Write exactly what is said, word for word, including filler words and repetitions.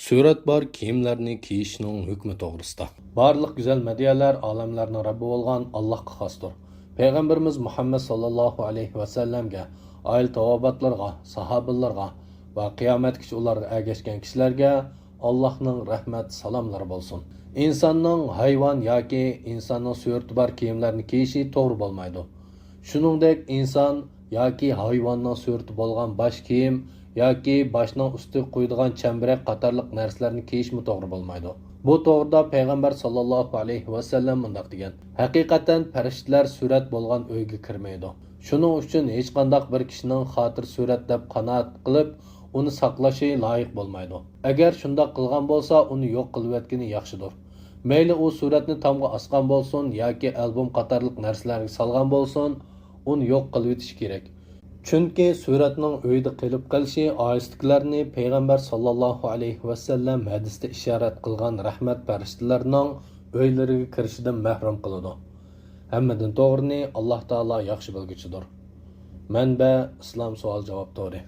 سۈرەت بار كىيىملەرنى كىيىشنىڭ ھۆكمى توغرىسىدا. بارلىق گۈزەل مەدھىيەلەر ئالەملەرنىڭ رەببى بولغان ئاللاھقا خاستۇر. پەيغەمبىرىمىز مۇھەممەد ساللاللاھۇ ئەلەيھى ۋەسەللەمگە، ئائىلە تاۋابىئاتلىرىغا، ساھابىلىرىغا ۋە قىيامەتكىچە ئۇلارغا ئەگەشكەن كىشىلەرگە ئاللاھنىڭ رەھمەت سالاملىرى بولسۇن. ئىنساننىڭ ھايۋان ياكى ئىنساننىڭ سۈرىتى بار كىيىملەرنى كىيىشى توغرا بولمايدۇ. شۇنىڭدەك ئىنسان ياكى ھايۋاننىڭ سۈرىتى بولغان باش كىيىم ياكى باشنىڭ ئۈستىگە قويىدىغان چەمبىرەك قاتارلىق نەرسىلەرنى كىيىشمۇ توغرا بولمايدۇ. بۇ توغرىدا پەيغەمبەر ساللاللاھۇ ئەلەيھى ۋەسەللەم مۇنداق دېگەن: ھەقىقەتەن پەرىشتىلەر سۈرەت بولغان ئۆيگە كىرمەيدۇ. شۇنىڭ ئۈچۈن ھېچقانداق بىر كىشىنىڭ خاتىرە سۈرەت دەپ قانائەت قىلىپ، ئۇنى ساقلىشى لايىق بولمايدۇ. ئەگەر شۇنداق قىلغان بولسا، ئۇنى يوق قىلىۋەتكىنى ياخشىدۇر. مەيلى ئۇ سۈرەتنى تامغا ئاسقان بولسۇن ياكى ئالبوم قاتارلىق نەرسىلەرگە سالغان بولسۇن، ئۇنى يوق قىلىۋېتىش كېرەك. چۈنكى سۈرەتنىڭ ئۆيدە قېلىپ قېلىشى ئائىلىسىدىكىلەرنى پەيغەمبەر ساللاللاھۇ ئەلەيھى ۋەسەللەم ھەدىستە ئىشارەت قىلغان رەھمەت پەرىشتىلەرنىڭ ئۆيلىرىگە كىرىشىدىن مەھرۇم قىلىدۇ. ھەممىدىن توغرىنى ئاللاھ تائالا ياخشى بىلگۈچىدۇر. مەنبە: ئىسلام سوئال جاۋاب تورى.